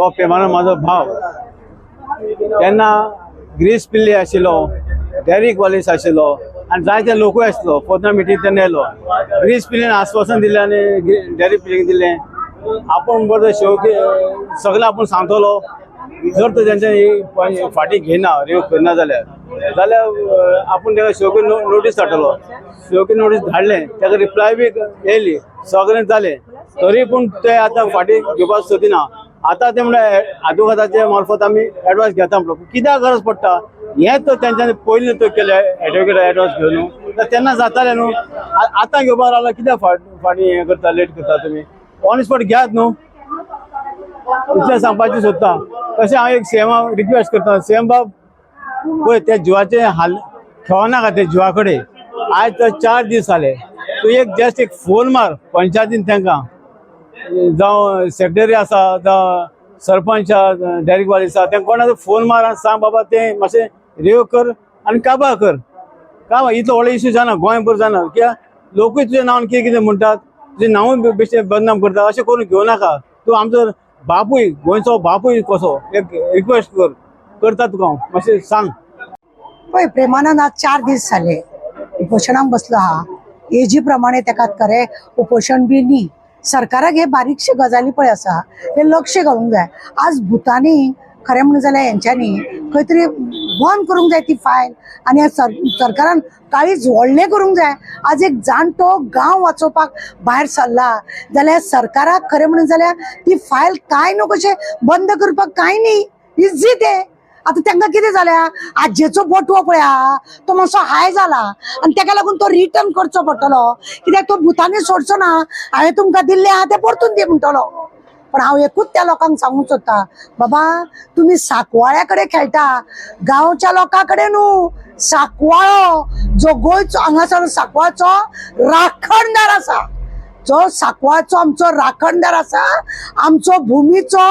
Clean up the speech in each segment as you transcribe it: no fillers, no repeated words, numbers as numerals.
तो प्रेमानंद म्हाजो भाव. तेन्ना ग्रीस पिल्ले आशिल्लो, डेरिक वॉलीस आशिल्लो आनी जायते लोकूय आसलो. पोतना मिटींग तेन्ना येयलो. ग्रीस पिल्लेन आस्वासन दिलें आनी डेरिक पिल्लेक दिलें, आपूण बरो शेवटी सगळें आपूण सांगतलो. जर तर तेंच्या फाटीं घेयना, रिव्ह करना जाल्यार आपूण ताका शेवटी नोटीस धाडटलो. शेवटी नोटीस धाडलें, ताका रिप्लाय बी येयली, सगळें जालें. तरी पूण ते आतां फाटीं घेवपाक सोदिना. आतां ते म्हणल्यार आदवोगादाच्या मार्फत आमी एडवायस घेता म्हणलो. कित्याक गरज पडटा हें तर तेंच्यांनी पयलीं तर केलें. एडवोकेट एडवायस घेवन तर तेन्ना जातालें न्हू. आतां घेवपाक रावला कित्याक? फाटीं हें करता, लेट करता तुमी. ऑन स्पॉट घेयात न्हू, इतलें सांगपाचें सोदता. तशें हांव एक सीएमा रिक्वेस्ट करता. सीएम बाब, पळय, त्या जिवाचे हाल खेळनाका. ते जिवा कडेन आयज तर 4 दीस जाले. तूं एक जस्ट एक फोन मार पंचायतीन तांकां, जावं सेक्रेटरी आसा, जावं सरपंच डेरिक वाली आसा, तांकां कोणाचो फोन मार आनी सांग, बाबा, तें मातशें रिव्यू कर आनी काबार कर. काबार इतलो व्हडलो इश्यू जायना, गोंयभर जायना. कित्याक लोकूय तुजें नांवान कितें कितें म्हणटात, तुजें नांवूय बेश्टें बदनाम करता. अशें करून घेवं नाका. तूं आमचो बापूय, गोंयचो बापूय कसो एक रिक्वेस्ट कर करता तुका हांव. मातशें सांग. पळय प्रेमानंद आज 4 दीस जाले उपोशणाक बसलो आहा. एजी प्रमाणे तेका खरें उपोशण बी न्ही. सरकाराक हे बारीकशे गजाली पळय आसा, हे लक्ष घालूंक जाय. आज भुतांनी खरें म्हणून जाल्यार हेंच्यांनी खंय तरी बंद करूंक जाय ती फायल आनी ह्या सरकारान काळीज व्हडलें करूंक जाय. आज एक जाणटो गांव वाचोवपाक भायर सरला जाल्यार सरकाराक खरें म्हणून जाल्यार ती फायल कांय न्हू कशें बंद करपाक कांय न्ही, इजी तें. आतां तांकां कितें जाल्या, आजयेचो बोटवो पळया, तो मातसो हाय जाला आनी ताका लागून तो रिटर्न करचो पडटलो, कित्याक तो भुतांनी सोडचो ना. हांवें तुमकां दिल्लें आहा तें परतून दी म्हणटलो. पण हांव एकूच त्या लोकांक सांगूंक सोदता, बाबा, तुमी साकवाळ्या कडेन खेळटा, गांवच्या लोकां कडेन न्हू. साकवाळो जो गोंयचो हांगासर साकवाळचो राखणदार आसा, जो साकवाळचो आमचो राखणदार आसा, आमचो भुमीचो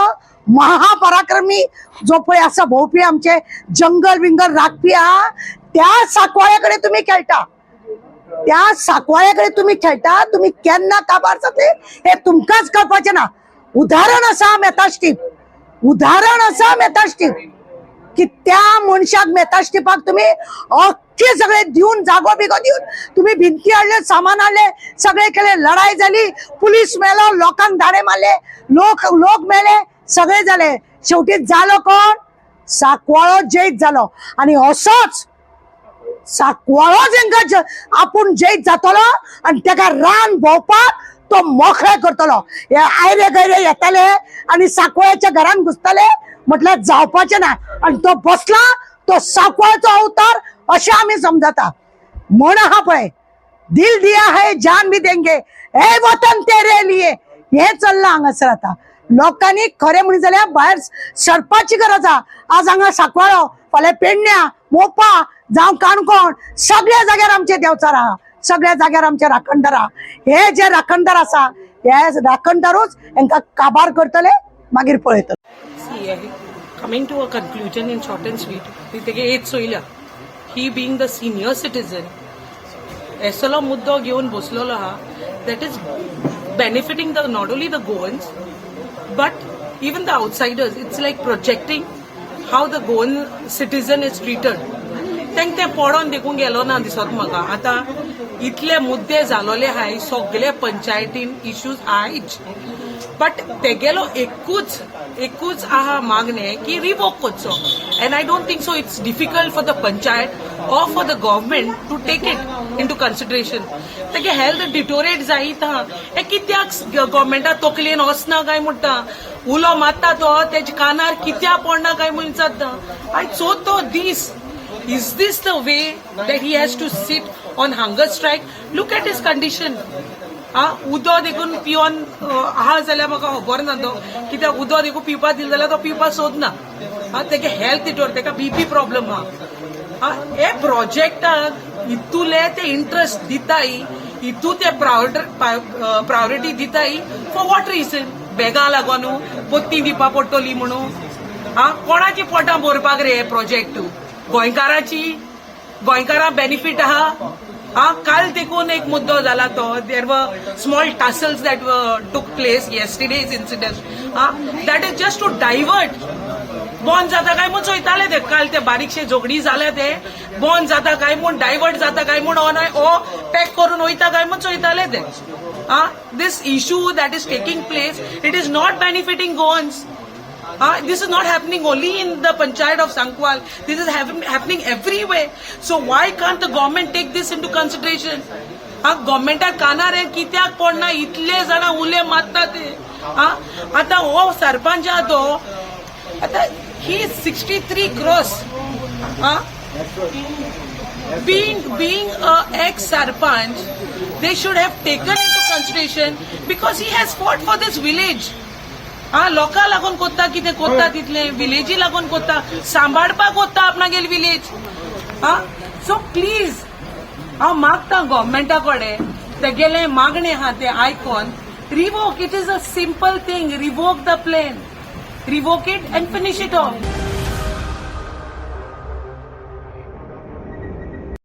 महापराक्रमी जो पळय आसा, भोंवपी, आमचे जंगल बिंगल राखपी आहा, त्या साकवाळ्या कडेन तुमी खेळटा. त्या साकवाळ्या कडेन तुमी खेळटा. तुमी केन्ना काबार जातले हे तुमकांच कळपाचें ना. उदाहरण आसा मेतास्टीप, उदाहरण आसा मेतास्टीप, की त्या मनशाक मेतास्टिपाक तुमी अख्खे सगळे दिवन, जागो बिगो दिवन, तुम्ही भिंती हाडले, सामान हाडले, सगळे केले. लढाई झाली, पुलीस मेलो, लोकांक धाडे मारले, लोक लोक मेले, सगळे जाले. शेवटी जालो कोण? साकवाळो जैत जालो. आणि असोच साकवाळो जेंका आपूण जैत जातलो आणि तेका रान भोंवपाक तो मोकळे करतलो. हे आयरे गैरे येताले आणि साकवाळ्याच्या घरान घुसतले म्हटल्यार जावपाचें ना. आणि तो बसला तो साकवाळचो अवतार अशें आमी समजता. म्हण आहा पळय, दिल दिया है जान भी देंगे हे वतन तेरे लिए. हे चल्लां हांगासर. आतां लोकांनी खरें म्हणीत जाल्यार भायर सरपाची गरज आहा. आज हांगा साकवाळो, फाल्यां पेडण्या, मोपा जावं काणकोण, सगळ्या जाग्यार आमचे देंवचार आहा, सगळ्या जाग्यार आमचे राखणदार आहा. हे जे राखणदार आसा, हे राखणदारूच हेंकां काबार करतले, मागीर पळयतले. See, coming to a conclusion in short and sweet, ती तेगे as चोयल्या, he being the senior citizen, असलो मुद्दो घेवन बसलेलो आहा that is benefiting the not only the Goans but even the outsiders. It's like projecting how the Goan citizen is treated. तांकां तें पडोन देखून गेलो ना दिसत म्हाका. आतां इतले मुद्दे जालोले आहाय, सगळे पंचायतीन इश्यूज आहायच, बट तेगेलो एकूच एकूच आहा मागणें की रिवोक करचो, and I don't think so it's difficult for the panchayat or for the government to take it into consideration. तेगे हेल्थ डिटोरेट जायत आहा, हें कित्याक गव्हर्मेंटा तकलेन वचना काय म्हणटा? उलो मारता तो तेज्या कानार कित्याक पडना काय म्हूण विचारता. आयज चवथो दीस. Is this the way that he has to sit on hunger strike? Look at his condition. आ उदक देखून पिवन आहा जाल्यार म्हाका खबर ना तो कित्याक उदक देखून पिवपाक दिलें जाल्यार तो पिवपाक सोदना. आ तेगे हेल्थ डिटोर, तेका बीपी प्रॉब्लम आहा. आ हे प्रोजेक्टाक इतुले ते इंट्रस्ट दिताय, इतू ते प्रायोरिटी दिताय, फॉर what reason? बेगां लागून पोत्ती दिवपा पडटली म्हणून? आ कोणाची पोटां भरपाक रे हे प्रोजेक्ट? गोंयकाराची? गोंयकारां बेनिफीट आहा? हा, काल देखून एक मुद्दो जाला तो. There were small tussles that took place, yesterday's incident. हा, that is just to divert. बंद जाता काय म्हूण चोयताले ते. काल ते बारीकशे झगडी जाले, ते बंद जाता काय म्हूण, डायवर्ट जाता काय म्हूण, हो पॅक करून वयता काय म्हूण चोयताले ते. हा, this issue that is taking place, it is not benefiting Goans. This is not happening only in the panchayat of Sankwal. This is happening everywhere. So why can't the government take this into consideration? हा, गव्हर्मेंटाक कानार हें कित्याक पडना? इतले जाणां उले मारता ते. हा, आतां हो सरपंच आहा तो आतां ही 63 क्रॉस. हा, being a ex sarpanch, they should have taken into consideration because he has fought for this village. हा, लोकां लागून कोत्ता, कितें कोत्ता तितलें विलेजी लागून कोत्ता, सांबाळपाक कोत्ता आपणागेर विलेज. हा, सो प्लीज हांव मागता गव्हर्मेंटा कडेन, तेगेलें मागणें आहा तें आयकोन revoke. It is a simple thing. Revoke the plan, revoke it and finish it off.